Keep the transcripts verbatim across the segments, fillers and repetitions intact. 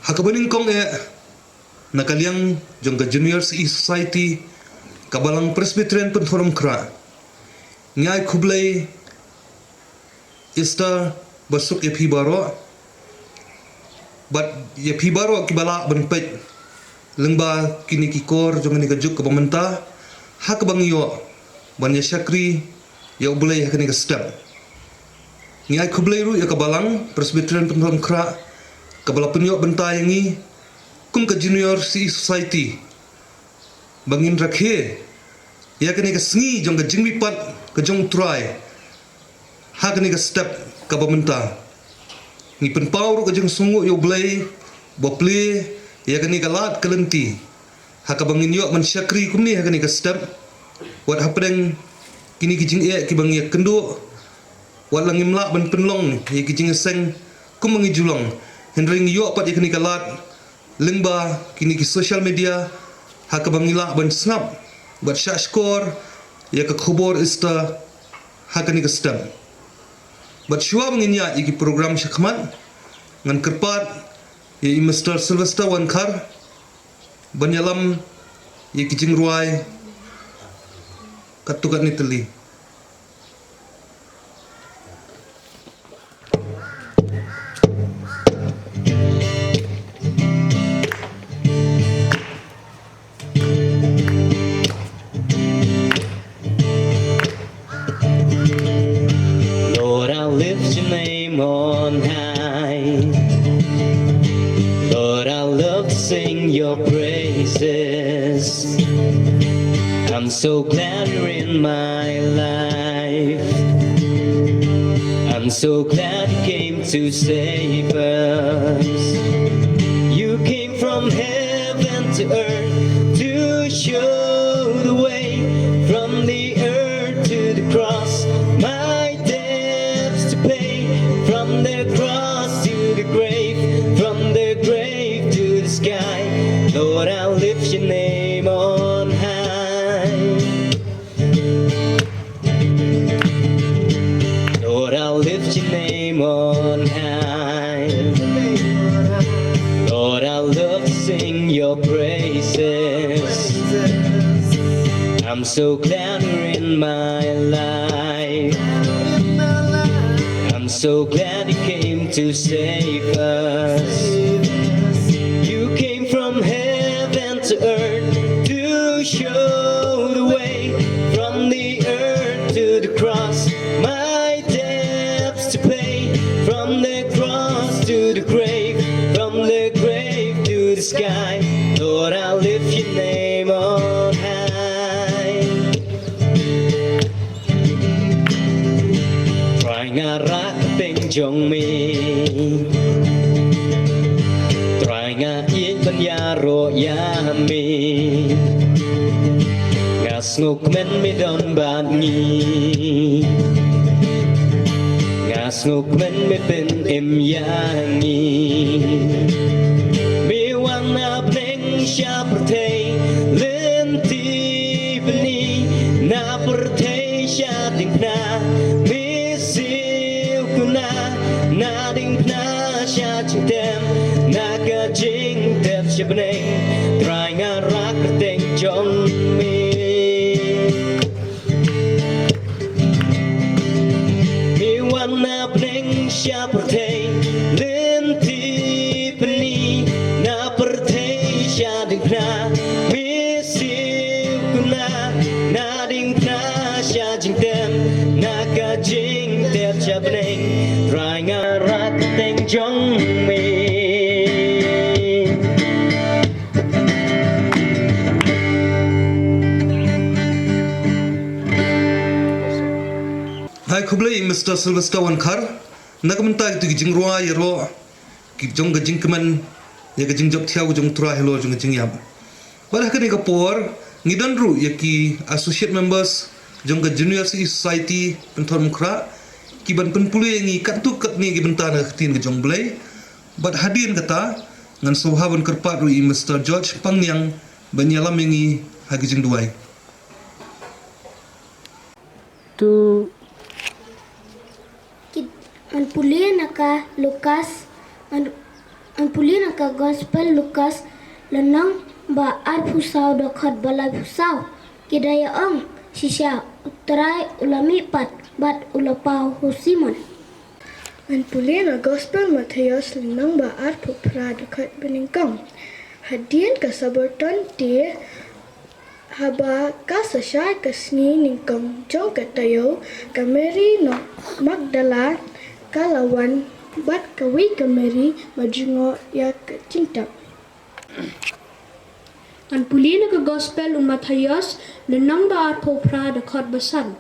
Ha kaba nyngkong eh, na ka liang jong ka Junior C E Society, ka Balang Presbyterian Pynthorumkhrah, ngi ai khublei Easter basuk ïa phi baroh, bad ïa phi baroh kiba lah ban peit lyngba kine ki kor jong kane ka juk kaba mynta, ha kaba ngi ïoh ban ïa shakri ïa U Blei ha kane ka step. Ngi ai khublei ruh ïa ka Balang Presbyterian Pynthorumkhrah kaba la pynïoh bynta ïa ngi kum ka Junior C E Society, ba ngin rakhe ïa kane ka sngi jong ka jingmihpat ka jong U Trai ha kane ka step kaba mynta. Ngi pynpaw ruh ka jingsngewnguh ïa U Blei ba plie ïa kane ka lad ka lynti ha kaba ngin ïoh ban shakri kumne ha kane ka step. Wat hapdeng kine ki jingeh kiba ngi ïakynduh, wat la ngim lah ban pynlong ïa ki jingïaseng kumba ngi ju long, hynrei ngi ïoh pat ïa kane ka lad lyngba kine ki social media, ha kaba ngi lah ban sngap bad shahshkor ïa ka khubor Easter ha kane ka step. Bad shuwa ba ngin ïaid ïa ki program shakhmat, ngan kyrpad ïa i Mister Sylvester Wankhar ban ïalam ïa ki jingrwai katto katne tylli. Lord, I lift your name on high. Lord, I love to sing your praises. I'm so glad you're in my life. I'm so glad you came to save us. You came from heaven to earth to show the way. From the earth to the cross, my debts to pay. From the cross to the grave, from the grave to the sky. Lord, I'll lift your name on high. Lord, I'll lift your name on high. Lord, I love to sing your praises. I'm so glad you're in my life. I'm so glad you came to save us. You came from heaven to earth to show the way. From the earth to the cross, my debts to pay. From the cross to the grave, from the grave to the sky. Lord, I lift your name on high. Trai, nga rah kyrteng jong me. Trai, nga ïeit ban ïaroh ïa me. Nga sngewkmen me don bad ngi. Nga sngewkmen me pynim ïa ngi. Me wan na bneng sha pyrthei lynti bneng, na pyrthei sha diengphna. Me siew kumne na diengphna sha jingtep, na ka jingtep sha bneng. Trai, nga rah kyrteng jong me. Me wan na bneng sha pyrthei lynti bneng, na pyrthei sha diengphna. Me siew kumne na diengphna sha jingtep, na ka jingtep sha bneng. Trai, nga rah kyrteng jong me. Hai khublei Mister Sylvester Wankhar, na ka bynta kito ki jingrwai ïaroh ki jong ka jingkmen ïa ka jingjop thiaw ka jong U Trai halor jong ka jingïap. Bad ha kane ka por ngi don ruh ïa ki associate members jong ka Junior C E Society Pynthorumkhrah ki ban pynpule ïa ngi katto katne ki bynta na ka ktien ka jong U Blei. Bad hadien kata ngan sngewbha ban kyrpad ruh ïa i Mister George Pangniang ban ïalam ïa ngi ha ki jingduwai. To kit, ngan pule na ka Lukas, ngan Ngan pule na ka Gospel Lukas, lynnong ba arphew saw, dkhot ba laiphew saw. Ki da ïa ong, shisha U Trai u la mihpat bad u la paw ha u Simon. Ngan pule na Gospel Mathaios, lynnong ba arphew phra, dkhot ba nyngkong. Hadien ka sabor ton te, haba ka sa shai ka sngi nyngkong jong ka taïew, ka Mari na Magdala ka la wan bad kawei ka Mari ba ju ngoh ïa ka jingtep. Ngan pule na ka Gospel u Mathaios, lynnong ba arphew phra, dkhot ba san.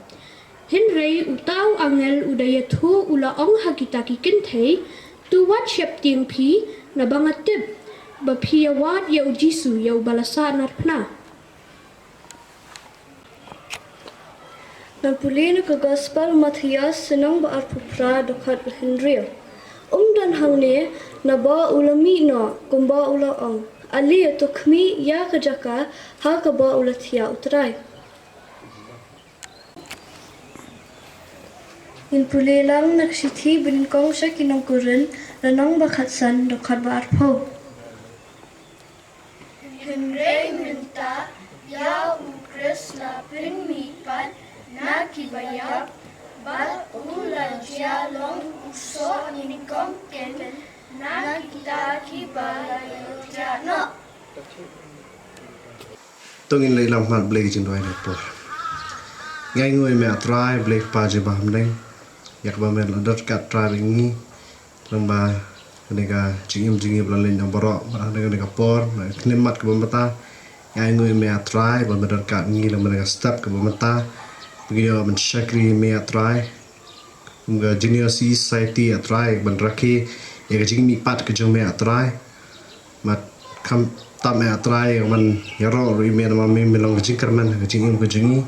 Hynrei uta u angel u da ïathuh, u la ong ha kita ki kynthei, to wat sheptieng phi, naba nga tip ba phi ïa wad ïa u Jisu, ïa uba la sahnarphna. Ngan pule na ka Gospel Mathaios, lynnong ba arphew phra, dkhot ba hynriew. Um don hangne, naba u la mih noh kumba u la ong. Ale, to khmih ïa ka jaka ha kaba u la thiah U Trai. Ngin pule lang na ka shithi ba nyngkong sha ki nong Korinth, lynnong ba khatsan, dkhot ba arphew. Hynrei mynta ïa u Khrist la pynmihpat na ki baïap, bad u la jia long u soh nyngkong ken na kita kiba la ïoh thiah noh. To ngin leit lang ha Blei ka jingduwai na ka por. Ngi ainguh ïa me A Trai Blei Kpa jingbahamdeng, ïa kaba me la don ryngkat Trai bad ngi, lyngba kane ka jingim jingim ba la leit na baroh, ba la kane ka por, na ka khlieh mat kaba mynta. Ngi ainguh ïa me A Trai ba me don ryngkat ngi lyngba kane ka step kaba mynta, ba ngi ïoh ban shakri ïa me A Trai. Kum ka Junior C Society A Trai, ban rakhe ïa ka jingmihpat ka jong me A Trai. Bad khamtam A Trai, ban ïaroh ruh ïa me namar me me long ka jingkyrmen ka jingim ka jong ngi.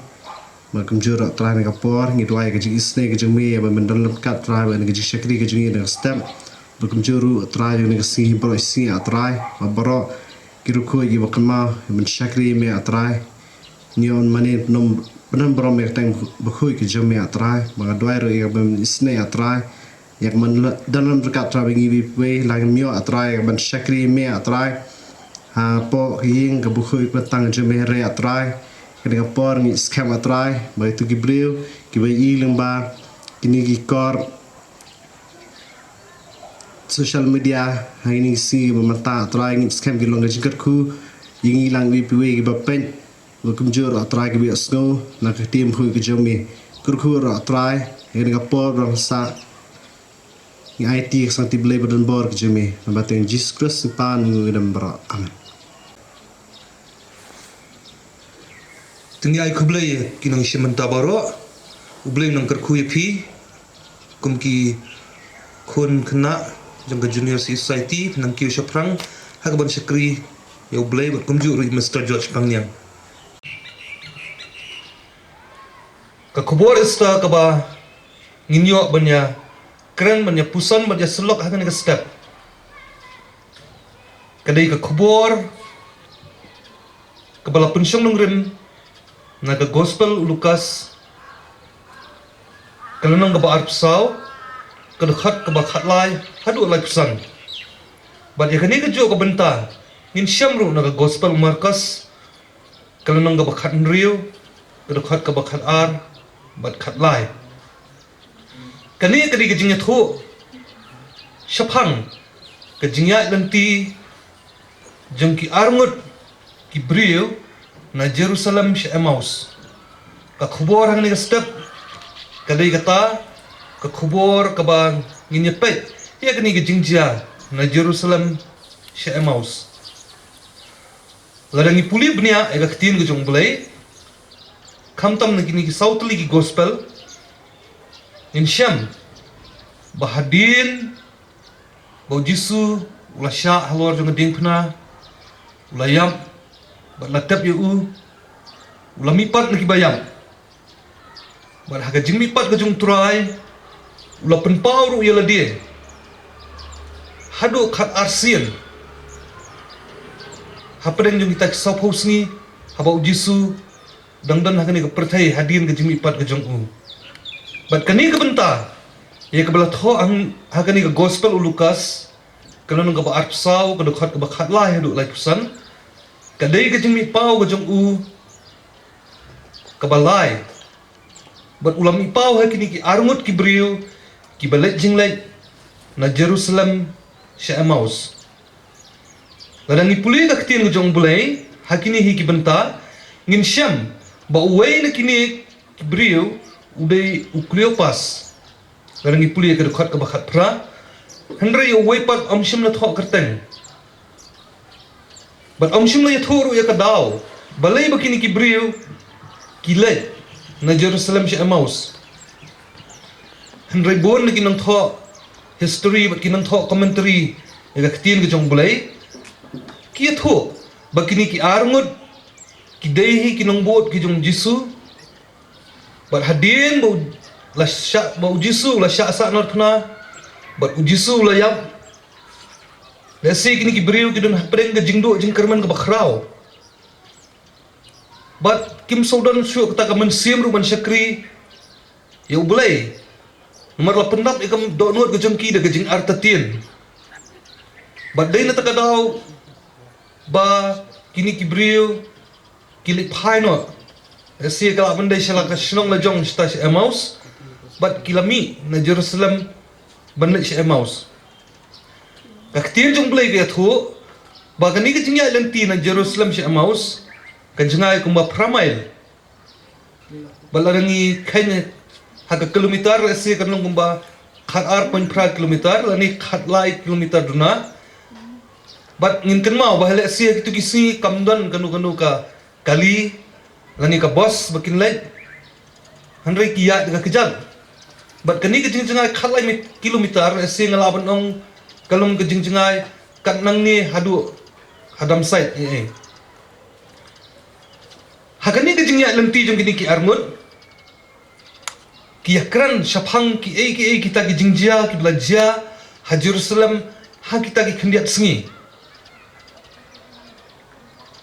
Bad kumjuh ruh A Trai, na ka por ngi duwai ka jingisynei ka jong me, ïa ba men don ryngkat Trai, bad ka jingshakri ka jong ngi na ka step. Bad kumjuh ruh A Trai, ïa kane ka sngi baroh sngi A Trai, bad baroh ki riewkhuid kiba kynmaw ïa ban shakri ïa me A Trai. Ngi ïoh mane pynban burom ïa ka kyrteng bakhuid ka jong me A Trai, ba nga duwai ruh ïa ka ban isynei A Trai. Ïa ka ban don ryngkat Trai bad ngi iwei pa iwei, la ngim ïoh A Trai, ïa ka ban shakri ïa me A Trai. Hapoh ka ïing ka bakhuid ka tang jong me hynrei A Trai, kane ka por ngi skhem A Trai, ba ïa kito ki briew kiba ïohi lyngba kine ki kor social media ha kine ki sngi ba mynta A Trai, ngi skhem ki long ka jingkyrkhu ïa ngi lang iwei pa iwei kiba peit. Bad kumjuh ruh A Trai kiba ïohsngew na ka ktien bakhuid ka jong me. Kyrkhu ruh A Trai, ïa kane ka por ba ngi sa, ngi aiti ha ka santi Blei ba don bor ka jong me. Namar ba ha ka kyrteng Jisu Khrist ngi pan ngi don baroh. Amen. Te ngi ai khublei ïa ki nongshim bynta baroh. U Blei un nang kyrkhu ïa phi. Kum ki khun khynnah jong ka Junior C Society, nang kiew shaphrang ha ka ban shakri ïa U Blei bad kumjuh ruh ïa Mister George Pangniang. Ka khubor Easter kaba ngin ïoh ban ïa kren, ban ïa puson, ban ïa syllok ha kane ka step, ka dei ka khubor kaba la pynshong nongrim na ka Gospel u Lukas, ka lynnong kaba arphew saw, ka dkhot kaba khatlai haduh laiphew san. Bad ïa kane kajuh ka bynta ngin shem ruh na ka Gospel u Markos, ka lynnong kaba khathynriew, ka dkhot kaba khatar bad khatlai. Kane ka dei ka jingïathuh shaphang ka jingïaid lynti jong ki arngut ki briew na Jerusalem sha Emmaus. Ka khubor ha kane ka step ka dei kata ka khubor kaba ngin ïa peit ïa kane ka jingjia na Jerusalem sha Emmaus. Lada ngi pule bniah ïa ka ktien ka jong U Blei, khamtam na kine ki saw tylli ki gospel, ngin shem ba hadien ba U Jisu u la shah halor jong ka diengphna, u la ïap bad la tep ïa u, u la mihpat na kiba ïap. Bad ha ka jingmihpat ka jong U Trai, u la pynpaw ruh ïa lade haduh khatar sien hapdeng jong kita ki sawphew sngi, haba U Jisu dang don ha kane ka pyrthei hadien ka jingmihpat ka jong u. Bad kane ka bynta ïa kaba la thoh ha kane ka Gospel u Lukas, Ka lynnong kaba arphew saw, ka dkhot kaba khatlai haduh laiphew san. Ka dei ka jingmihpaw ka jong u kaba lai. Bad u la mihpaw ha kine ki arngut ki briew kiba leit jingleit na Jerusalem sha Emmaus. Lada ngi pule ka ktien ka jong u Blei ha kine hi ki bynta, ngin shem ba uwei na kine ki briew u dei u Kleopas. Lada ngi pule ka dkhot kaba khatphra, hynrei uwei pat ym shym la thoh kyrteng. Bad ym shym la ïathuh ruh ïa ka daw balei ba kine ki briew ki leit na Jerusalem sha Emmaus. Hynrei bun na ki nongthoh history bad ki nongthoh commentary ïa ka ktien ka jong u Blei ki ïathuh ba kine ki arngut ki dei hi ki nongbud ki jong u Jisu. Bad hadien ba u la shah, ba u Jisu u la shah sahnarphna, bad u Jisu u la ïap, lehse kine ki briew ki don hapdeng ka jingduh jingkyrmen kaba khraw. Bad kim sngewdon shuh kata ka mynsiem ruh ban shakri ïa u Blei. Namar la pyndap ïa ka dohnud ka jong ki da ka jingartatien. Bad dei na kata ka daw ba kine ki briew ki leit phai noh. Lehse ka lah ban dei sha la ka shnong la jong shata sha Emmaus. Bad ki la mih na Jerusalem ban leit sha Emmaus. Ka ktien jong u Blei ka ïathuh ba kane ka jingïaid lynti na Jerusalem sha Emmaus ka jngai kumba phra mail. Bad lada ngi kheiñ ha ka kilometer, lehse kan long kumba khatar point phra kilometer lane khatlai kilometer duna. Bad ngin kynmaw ba lehse ha kito ki sngi kam don kano kano ka kali lane ka bos ba kin leit. Hynrei ki ïaid da ka kjat. Bad kane ka jingjngai khatlai kilometer, lehse nga lah ban ong ka long ka jingjngai kat nangne haduh ha Damsait, eh, eh. Ha kane ka jingïaid lynti jong kine ki arngut ki ïakren shaphang kiei kiei kita ki jingjia kiba la jia ha Jerusalem ha kita ki khyndiat sngi.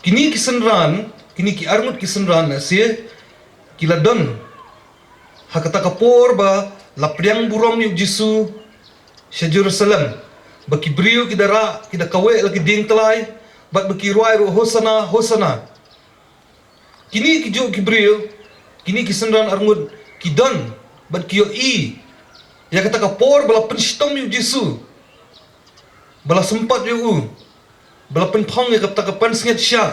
Kine ki synran, kine ki arngut ki synran lehse ki la don ha kata ka por ba la pdiang burom ïa u Jisu sha Jerusalem, ba ki briew ki da rah, ki da kaweh la ki dieng tlai, bad ba ki rwai ruh Hosana, Hosana. Kine ki juh ki briew, kine ki synran arngut ki don bad ki ïohi ïa kata ka por ba la pynshitom ïa u Jisu, ba la sympat ïa u, ba la pynphong ïa kata ka pansngiat shiah,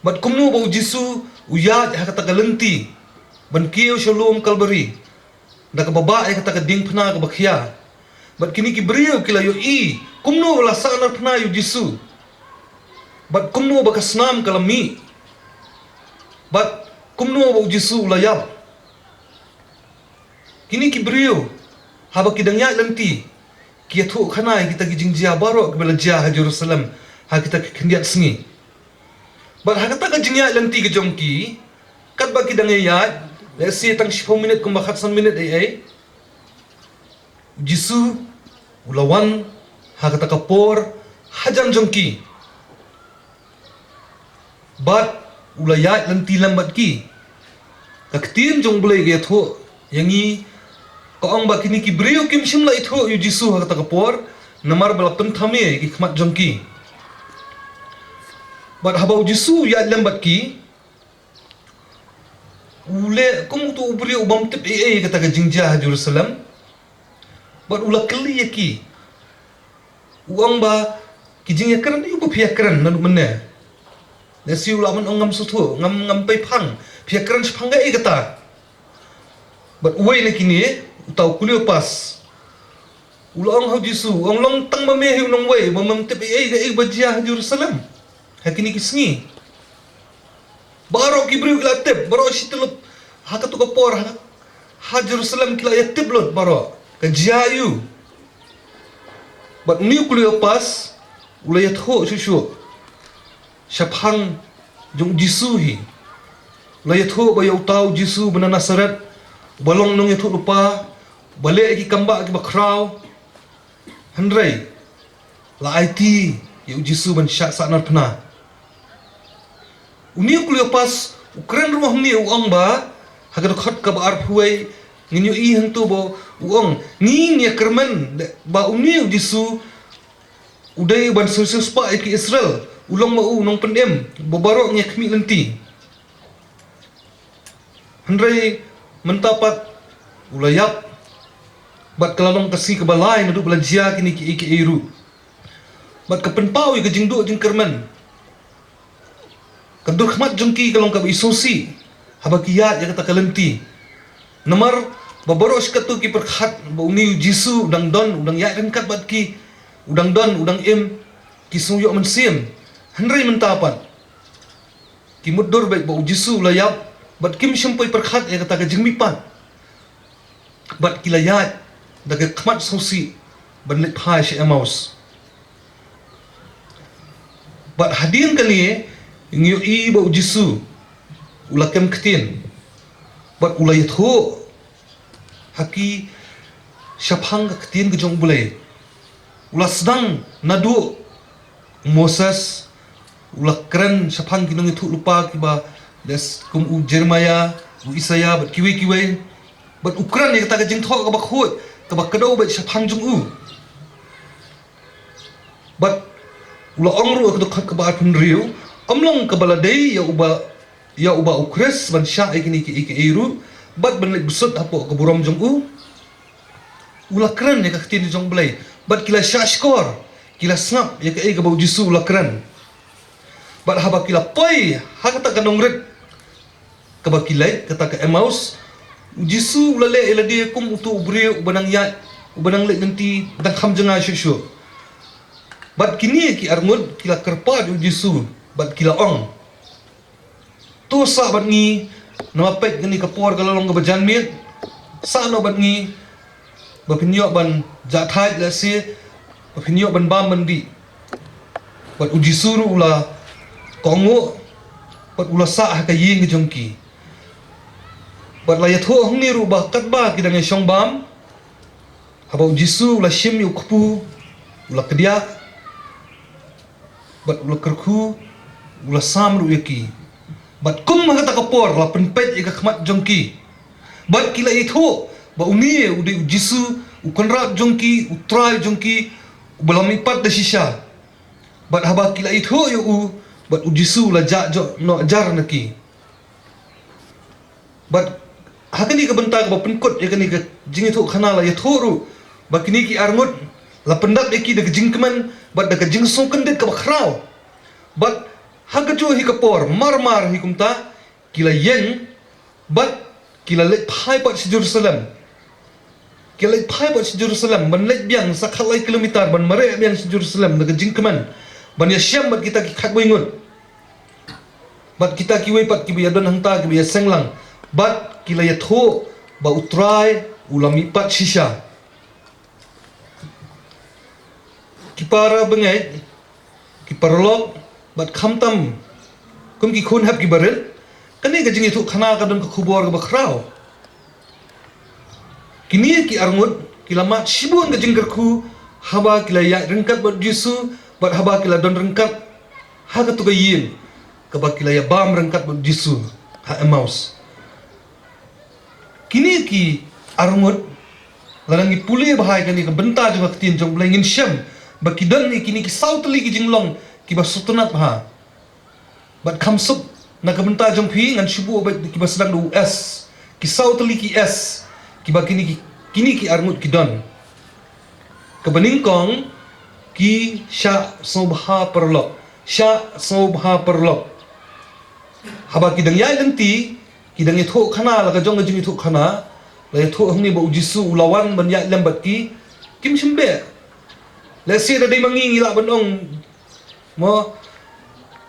bad kumno ba u Jisu u ïaid ha kata ka lynti ban kiew sha lum Kalbari da kaba bah ïa kata ka diengphna kaba khia. Bad kine ki briew ki la ïohi kumno ba la sahnarphna ïa u Jisu, bad kumno ba ka snam ka la mih, bad kumno ba u Jisu u la ïap. Kine ki briew haba ki dang ïaid lynti ki ïathuh khana ïa kita ki jingjia baroh kiba la jia ha Jerusalem ha kita ki khyndiat sngi. Bad ha kata ka jingïaid lynti ka jong ki, katba ki dang ïaid, lehse tang shiphew minit kumba khatsan minit ei ei, u Jisu u la wan ha kata ka por hajan jong ki, bad u la ïaid lynti lem bad ki. Ka ktien jong u Blei ka ïathuh ïa ngi, ka ong ba kine ki briew kim shym la ithuh ïa u Jisu ha kata ka por, namar ba la pynthame ïa ki khmat jong ki. Bad haba u Jisu u ïaid lem bad ki, u leh kum uto u briew u bym tip ei ei ïa kata ka jingjia ha Jerusalem. Bad u la kylli ïa ki, u ong ba, ki jingïakren aïu ba phi ïakren naduh mynne? Lehse u lah ban ong ngam sngewthuh, ngam, ngam pei phang, phi ïakren shaphang kaei kata? Bad uwei na kine, uta u Kleopas, u la ong ha u Jisu, u ong, long tang ba me hi u nongwei ba mem tip ei ei kaei ba jia ha Jerusalem ha kine ki sngi. Baroh ki briew ki la tip, baroh shi tyllup ha kato ka por ha, ha Jerusalem ki la ïa tip lut baroh ka jia aïu. Bad une u Kleopas u la ïathuh shuh shuh shaphang jong u Jisu hi. U la ïathuh ba ïa uta u Jisu ba na Nasaret, uba long nongïathuhlypa, uba leh ïa ki kambah kiba khraw. Hynrei la aiti ïa u Jisu ban shah sahnarphna. Une u Kleopas u kren ruh hangne, u ong ba, ha ka dkhot kaba arphew wei, ngin ïohi hangto ba u ong, ngi ngi ïa kyrmen ba une u Jisu U dei ban sngewsih spah ïa ki Israel, u long ma u nongpynim ba baroh ngi khmih lynti. Hynrei mynta pat u la ïap, bad ka la long ka sngi kaba lai naduh ba la jia kine kiei kiei ruh. Bad ka pynpaw ïa ka jingduh jingkyrmen. Ka dur khmat jong ki ka long kaba isngewsih haba ki ïaid ïa kata ka lynti. Namar ba baroh shi katto ki pyrkhat ba une u Jisu u dang don, u dang ïaid ryngkat bad ki, u dang don, u dang im, ki sngew ïoh mynsiem. Hynrei mynta pat ki mutdur beit ba u Jisu u la ïap, bad kim shym poi pyrkhat ïa kata ka jingmihpat. Bad ki la ïaid da ka khmat sngewsih ban leit phai sha Emmaus. Bad hadien kane ngi ïohi ba u Jisu u la kem ktien bad u la ïathuh ha ki shaphang ka ktien ka jong U Blei. U la sdang naduh Moses, u la kren shaphang ki nongïathuhlypa kiba, des, kum u Jeremiah, u Isaiah bad kiwei kiwei. Bad u kren ïa kata ka jingthoh kaba khuid, kaba kdew beit shaphang jong u. Bad u la ong ruh ha ka dkhot kaba arphew hynriew, ym long kaba la dei ïa uba, ïa uba u Khrist ban shah ïa kine kiei kiei ruh, bad ban leit bsut hapoh ka burom jong u. U la kren ïa ka ktien jong U Blei, bad ki la shahshkor, ki la sngap ïa kaei kaba u Jisu u la kren. Bad haba ki la poi ha kata ka nongrit kaba ki leit, kata ka Emmaus, u Jisu u la leh ïa lade kum uto u briew uba nang ïaid, uba nang leit lynti dang kham jngai shuh shuh. Bad kine ki arngut ki la kyrpad ïa u Jisu, bad ki la ong: To sah bad ngi, namar peit kane ka por ka la long kaba janmiet. Sah noh bad ngi, ba phin ïoh ban jah thait, lehse ba phin ïoh ban bam ban dih. Bad u Jisu ruh u la kohnguh, bad u la sah ha ka ïing ka jong ki. Bad la ïathuh hangne ruh ba katba ki dang ïashong bam, haba u Jisu u la shim ïa u kpu, u la kdiah, bad u la kyrkhu, u la sam ruh ïa ki. Bad kum ha kata ka por la pynpeit ïa ka khmat jong ki. Bad ki la ïathuh ba une u dei u Jisu, u Kynrad jong ki, u Trai jong ki, uba la mihpat da shisha. Bad haba ki la ïathuh ïa u, bad u Jisu u la jah noh jar na ki. Bad ha kane ka bynta kaba pynkut ïa kane ka jingïathuhkhana la ïathuh ruh ba kine ki arngut la pyndap ïa ki da ka jingkmen bad da ka jingsngewkyndit kaba khraw. Bad ha kajuh hi ka por, mar mar hi kumta, ki la ïeng bad ki la leit phai pat sha Jerusalem. Ki la leit phai pat sha Jerusalem, ban leit biang sa khatlai kilometer, ban mareh biang sha Jerusalem da ka jingkmen, ban ïashem bad kita ki khatwei ngut, bad kita kiwei pat kiba ïadon hangta, kiba ïaseng lang. Bad ki la ïathuh ba u Trai u la mihpat shisha. Ki para bangeit, ki paralok, bad khamtam kum ki khun hep ki barit, kane ka jingïathuhkhana ka don ka khubor kaba khraw. Kine ki arngut ki la mad shibun ka jingkyrkhu haba ki la ïaid ryngkat bad Jisu, bad haba ki la don ryngkat ha kato ka ïing kaba ki la ïabam ryngkat bad Jisu ha Emmaus. Kine ki arngut, lada ngi pule bha ïa kane ka bynta jong ka ktien jong U Blei, ngin shem ba ki don ïa kine ki saw tylli ki jinglong kiba sngewtynnat bha. Bad kham suk na ka bynta jong phi, ngan shu buh beit kiba sdang da u S. Ki saw tylli ki S kiba kine ki, kine ki arngut ki don. Kaba nyngkong, ki shah sngewbha paralok. Shah sngewbha paralok. Haba ki dang ïaid lynti, ki dang ïathuhkhana la ka jong ka jingïathuhkhana, la ïathuh hangne ba u Jisu u la wan ban ïaid lem bad ki, kim shym beh. Lehse da dei ma ngi ngi lah ban ong, mo,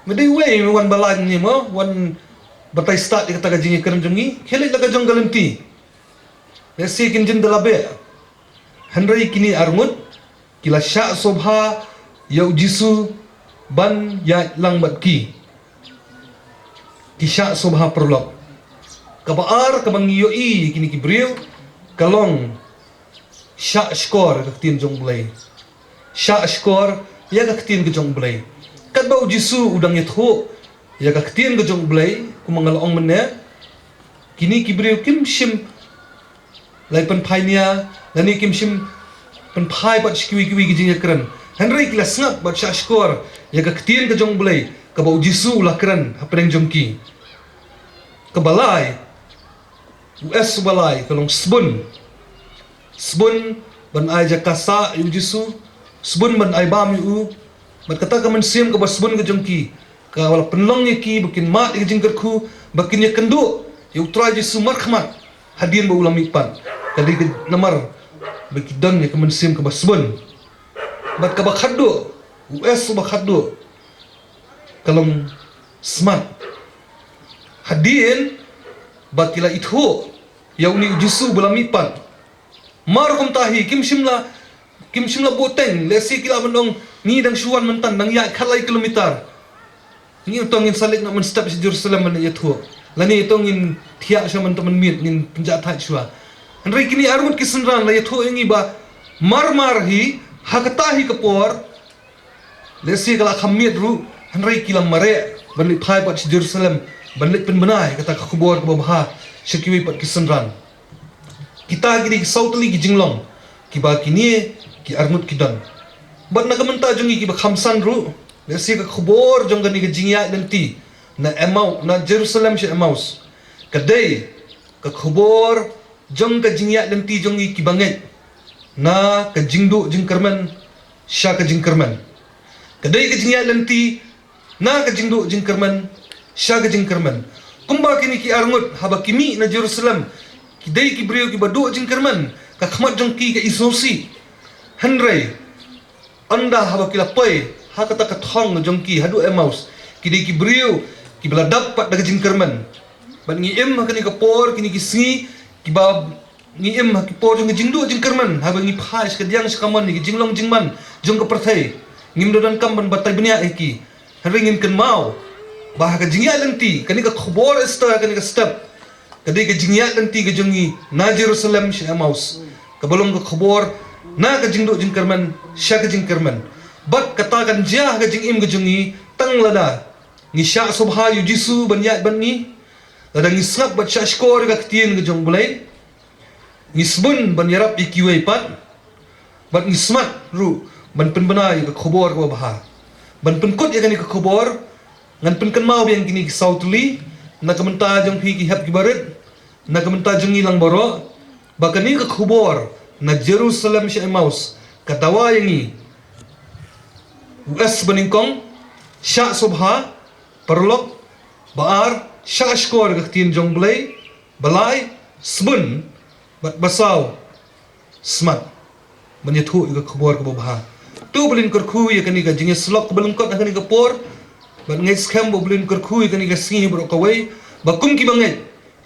me dei uwei me wan ba lait ne mo, wan batai stad ïa kata ka jingïakren jong ngi, khie leit la ka jong ka lynti. Lehse kin jin da la beh. Hynrei kine arngut ki la shah sngewbha ïa u Jisu ban ïaid lang bad ki. Ki shah sngewbha paralok. Kaba ar kaba ngi ïohi ïa kine ki briew ka long shah shkor ïa ka ktien jong U Blei. Shah shkor ïa ka ktien ka jong U Blei. Katba u Jisu u dang ïathuh ïa ka ktien ka jong U Blei, kumba nga la ong mynne, kine ki briew kim shym la pynphai nia, lane kim shym pynphai pat sha kiwei kiwei ki jingïakren. Hynrei ki la sngap bad shahshkor ïa ka ktien ka jong U Blei kaba U Jisu u la kren hapdeng jong ki. Kaba lai, u S uba lai ka long sbun. Sbun ban ai jaka sah ïa U Jisu, sbun ban ai bam ïa u. Bad kata ka mynsiem kaba sbun ka jong ki ka la pynlong ïa ki ba kin mad ïa ka jingkyrkhu, ba kin ïakynduh ïa U Trai Jisu markhmat hadien ba u la mihpat. Ka dei ka namar ba ki don ïa ka mynsiem kaba sbun. Bad kaba khatduh, u S uba khatduh ka long smat. Hadien ba ki la ithuh ïa une U Jisu ba la mihpat, mar kumta hi kim shym la, kim shym la buh teng. Lehse ki la ban ong, ngi dang shu wan mynta, dang ïaid khatlai kilometer. Ngi ong to ngin sa leit noh mynstep sha Jerusalem ban ïathuh, lane to ngin thiah sha mynta mynmiet, ngin pynjah thait shuwa. Hynrei kine arngut ki synran la ïathuh ïa ngi ba mar mar hi ha kata hi ka por, lehse ka la kham miet ruh, hynrei ki la mareh ban leit phai pat sha Jerusalem ban leit pynbna ïa kata ka khubor kaba bha sha kiwei pat ki synran. Kita ki dei ki saw tylli ki jinglong kiba kine ki arngut ki don. Bad na ka bynta jong ngi kiba kham san ruh, lehse ka khubor jong kane ka jingïaid lynti na Emau-, na Jerusalem sha Emmaus ka dei ka khubor jong ka jingïaid lynti jong ngi kiba ngeit na ka jingduh jingkyrmen sha ka jingkyrmen. Ka dei ka jingïaid lynti na ka jingduh jingkyrmen sha ka jingkyrmen. Kumba kine ki arngut haba ki mih na Jerusalem, ki dei ki briew kiba duh jingkyrmen, ka khmat jong ki ka isngewsih. Hynrei ynda haba ki la poi ha kata ka thong jong ki haduh Emmaus, ki dei ki briew kiba la dap pat da ka jingkyrmen. Bad ngi im ha kane ka por, kine ki sngi kiba ngi im ha ki por jong ka jingduh jingkyrmen, haba ngi phai sha kadiang sha kamon ïa ki jinglong jingman jong ka pyrthei. Ngim da donkam ban batai bniah ïa ki. Hynrei ngin kynmaw ba ha ka jingïaid lynti, kane ka khubor Esther, kane ka step ka dei ka jingïaid lynti ka jong ngi na Jerusalem sha Emmaus, kaba long ka khubor na ka jingduh jingkyrmen sha ka jingkyrmen. Bad kata kan jia ha ka jingim ka jong ngi tang lada ngi shah sngewbha ïa U Jisu ban ïaid bad ngi, lada ngi sngap bad shahshkor ïa ka ktien ka jong U Blei, ngi sbun ban ïarap ïa kiwei pat, bad ngi smat ruh ban pynbna ïa ka khubor kaba bha. Ban pynkut ïa kane ka khubor, ngan pynkynmaw biang kine ki saw tylli na ka bynta jong phi ki hep ki barit, na ka bynta jong ngi lang baroh, ba kane ka khubor na Jerusalem sha Emmaus ka dawa ïa ngi. U S ba nyngkong, shah sngewbha, paralok. Ba ar, shahshkor ïa ka ktien jong U Blei. Ba lai, sbun. Bad ba saw, smat ban ïathuh ïa ka khubor kaba bha. To U Blei un kyrkhu ïa kane ka jingïasyllok kaba lyngkot ha kane ka por. Bad ngi skhem ba U Blei un kyrkhu ïa kane ka sngi baroh kawei, ba kum kiba ngeit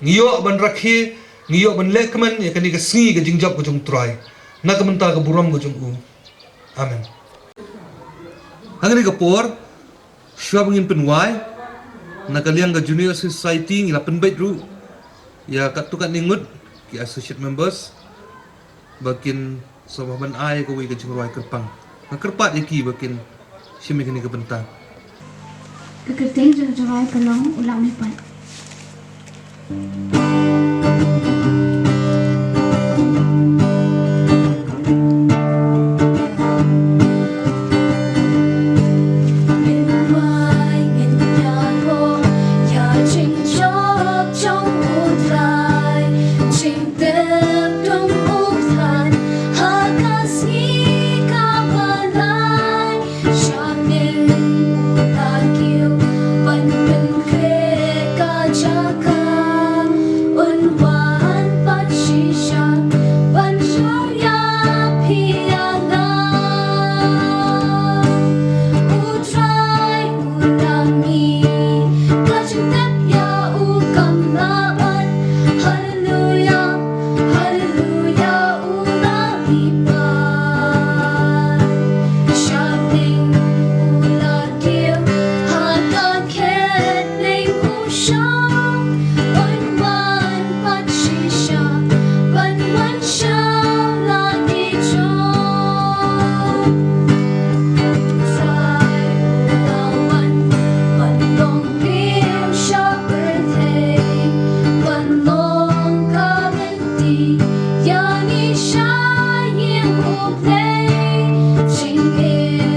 ngi ïoh ban rakhe, ngi ïoh ban lehkmen ïa kane ka sngi ka jingjop ka jong U Trai, na ka bynta ka burom ka jong U. Amen. Ha kane ka por, shuwa ba ngin pynwai, na ka liang ka Junior Society ngi la pynbeit ruh ïa katto katne ngut ki associate members ba kin sngewbha ban ai kawei ka jingrwai kyrpang. Nga kyrpad ïa ki ba kin shim ïa kane ka bynta. Ka kyrteng jong u jingrwai ka long U La Mihpat. Hallelujah, hallelujah, U La Mihpat. Sha bneng U La Diaw, ha ka khet bneng u shong. Un wan pat shisha, ban wan sha la ngi jong. Trai U La wan, ban long briew sha pyrthei, ban long ka lynti ïa ngi sha ïing U Blei. Jingim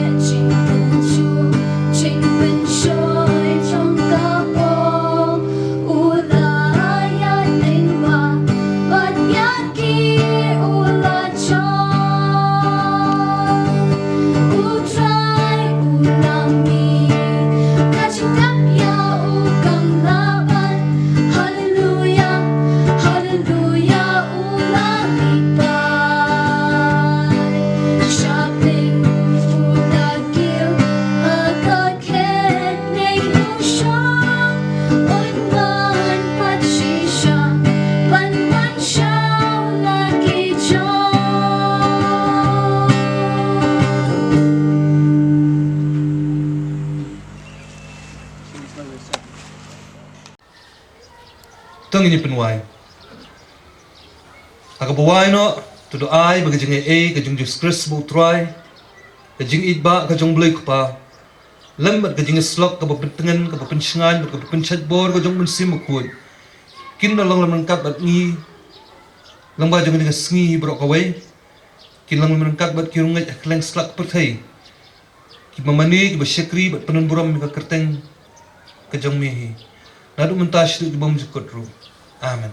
Ngin ïa pynwai. Ha kaba wai noh, to duwai ba ka jingaiei ka jong u Jisu Khrist ba u Trai, ka jingïeit ba ka jong u Blei Kpa, lem bad ka jingïasyllok kaba pyntngen, kaba pynshngaiñ bad kaba pynshait bor ka jong u Mynsiem Bakhuid, kin da long lem ryngkat bad ngi lyngba jong kane ka sngi baroh kawei. Kin long lem ryngkat bad ki riewngeit ha kylleng slak pyrthei, kiba mane, kiba shakri bad pynbun burom ïa ka kyrteng ka jong me hi, naduh mynta shaduh ki bymjukut ruh. Amen.